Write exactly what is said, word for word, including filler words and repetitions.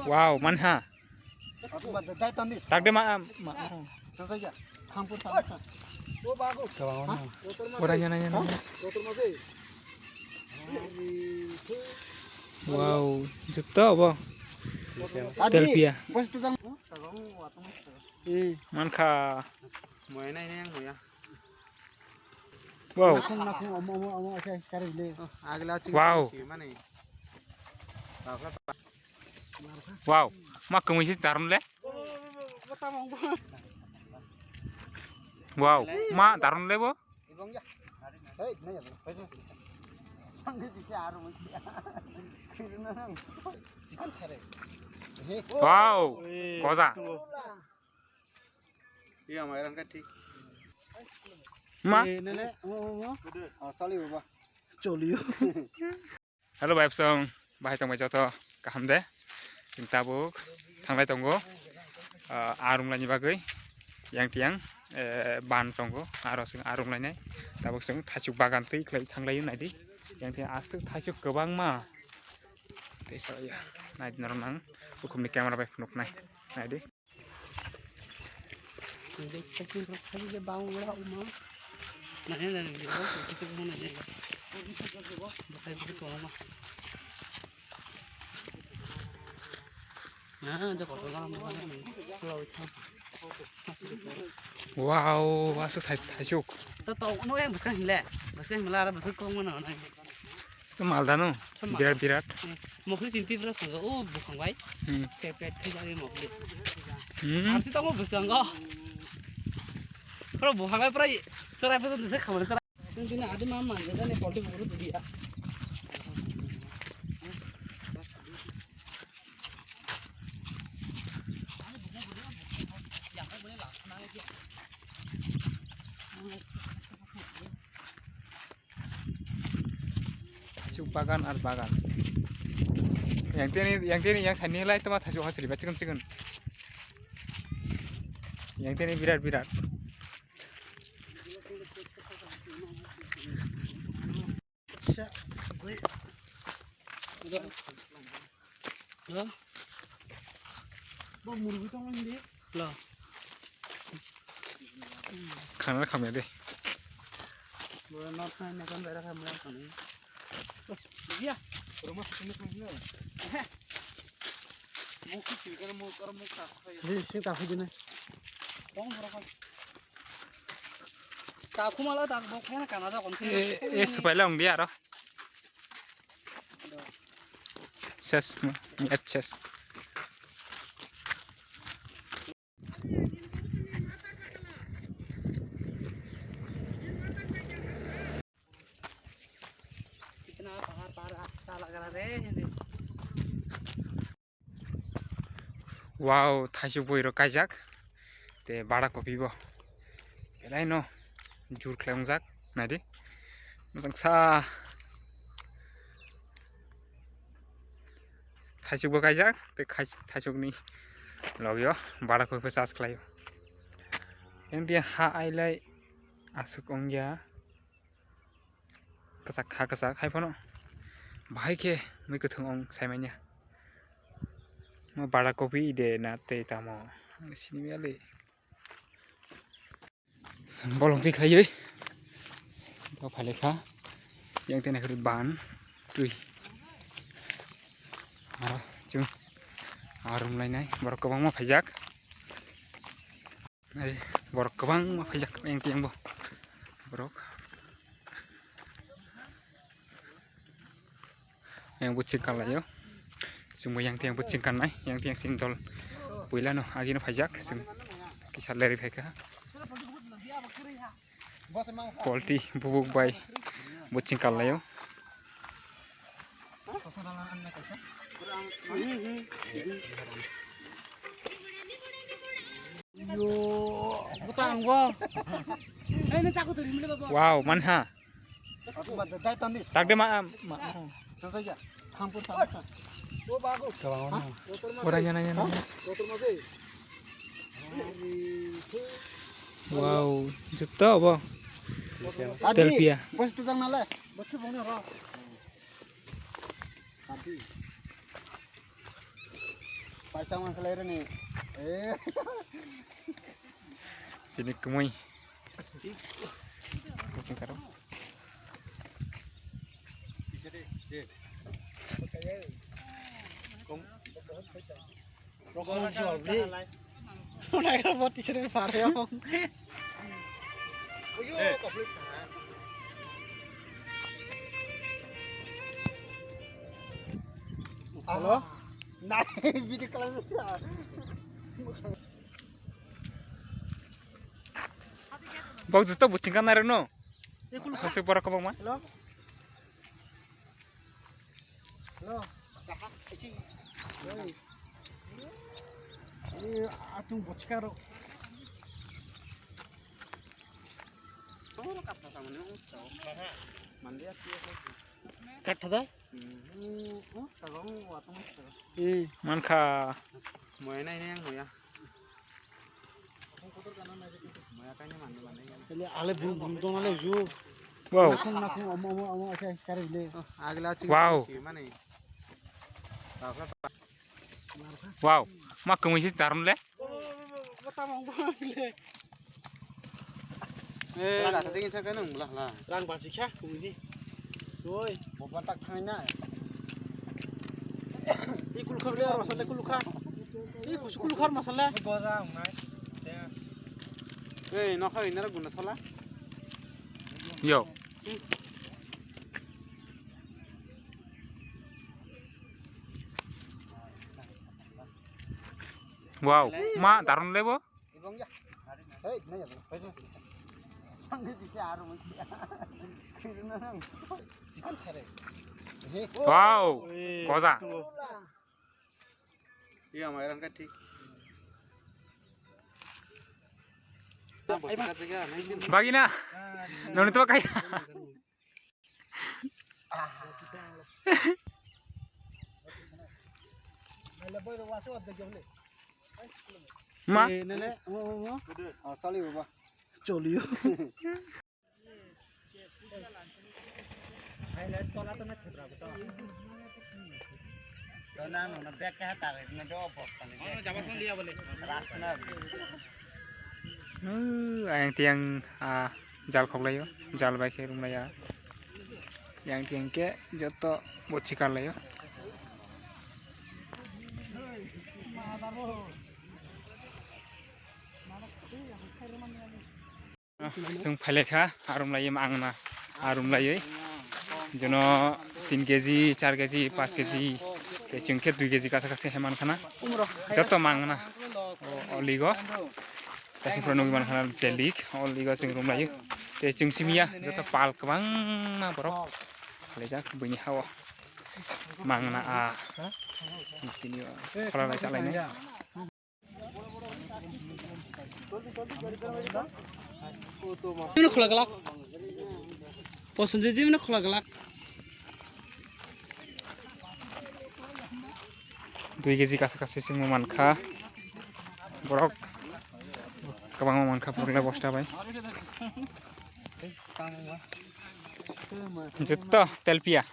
Wow, manha. Takde ma, ma. Ora nyana nyana. Wow, juta obo. Telpia. Mankha. Wow. Nakung, nakung, omo, omo, omo, oke, kare le. Oh, agla ching Wow. Ching mane. Wow. Ma kwmwi se darum le. Wow. Ma darum le bo. Ibong ya. Hei, nai ya. Chicken kare. Wow. Goza. Iya, mai rang kati. Ma. Eh, nene, mo, mo, mo. Oh, sorry, baba. Choliyo. Hello, bai song. Bahai tong bai joto. Kaham de. Chwng tabuk thanglai tongo. Ah, arung laini bagwi. Yang tiang, eh, ban tongo. Aro chwng arung lainai. Tabuk chwng thaichuk bagan twi khlai thanglai naidi. Yang tiang aswk thaichuk kwbangma. Tei sa ya. Naidi norok nang. Bukhumni camera bai phunuknai. Naidi. Bekasing rok kali je bang ura uma. Nani nani je bo kisi ko nani. Bakai kisi ko uma. Na ja ko ga mo ga ni. Lo tha. Wow, aswk thai-, thaisuk. To to no yang bwskang hinle. Bwskang hinle ara bwskang kong mano nai. Sto malda no. Birat birat. Mokli chinti bra thang o bukhang bai. Hmm. Pet pet khai jari mokli. Hmm. Arsi tongo bwskango. Pro bukhang bai prai serai pesa dese khamar serai. Sing dina adi mam man jani polti buru dia. Thaichuk bagan ar bagan. Yang tini, yang tini, yang sani lai toma thaichuk hasri ba chiken chiken. Yang tini birat birat. Lo. Bo murgi tong hindi. Lo. Khana khamya de. Bo not na ne kan bera khamya khamya. Dia. Roma sini khamya. Mukhi sini kan mukar mukha. Sini sini kahu jene. Tong bora kan. Ta khumalo ta bo khaina kana da kon. E, e, supaila ongdi aro. Ses, match ses. Wow, thaisuk boi rok kaijak. Te bada kopi bo. Belai no jur khlai wngjak. Naidi. Mwchang sa. Thaisuk bo kaijak. Te khai-, thaisuk ni logio bada kopi bo charge khlaio. Yang dia ha ailai aswk ongya. Kwchak kha kwchak hai phano bahai khe mui kwthwng ong saimanya. Mo bada kopi de na tei tamo sinimya le. Bolong twi khlaiwi bo phailai kha. Yang tei naikhe ban twi. Aro chwng arum lainai borok kwbangma phaijak. Ai, borok kwbangma phaijak yang tiyang bo. Borok. Yang bo chingkan laio. Chwngbo yang tiyang bo chingkan nai, yang tiyang sing dol. Puila no, agi no phaijak, chwng kisa leri phaikha. Polti bubuk bai bo chingkan laio. Yo, butang bo. Wow, manha. Takde ma, ma. Ora nyana nyana. Wow, juta bo. Telpia. Bos tu jang nale. Bos tu bong ni ro. Paisa masalai rani. Eh. Sini kumui. Kucing karo. Hello? Nai, video call. Bok juta buching kan nai no? Khasik borok kwbangma. Hello? Hello? Oi. Oi, atung bochkaro. Kathada? Hmm. Mankha. Moya nai nai ang moya. Ale bul bul dong ale ju. Wow. Nakung nakung omo omo omo asa kare le. Agla ching. Wow. Ching mani. Wow. Ma kung isi tarun le. Eh, la thading sa kanung bla la. Lang ba sikha kung ni. Oi. Boba tak thang na. Ikul khar le masala ikul khar. Ikul khar masala. Goza ngai. Ei, nokha inara guna sala. Yo. Wow, ma daron lebo. Wow, goza. Iya, mairang ka thik. Bagina, noni to kaya. Ma. Eh, nene, oh, oh, oh. Oh, choli baba. Choli. Ayang tiyang, ah, jal khoklaio, jal bai khe rumlaiya. Ayang tiyang khe joto bo chikar laio. Chwng phailaikha, arum laiwi mangna, arum laiwi. Jono tin keji, char keji, panch keji, tei chwng khe dui keji kasa kasa he mankhana. Joto mangna. O, o ligo. Kaisa phano nugwi mankhana je lig, o ligo chwng rum laio. Tei chwng simiya, joto pal kwbangma borok. Khlaijak buini ha-o. Mangna a. Tini o khola lai cha lainai. Jimno khwla glak. Poson je jimno khwla glak. Dui keji kasa kasa singmo mankha. Borok kwbangma mankha borok le bosta bai. Jotto telpia.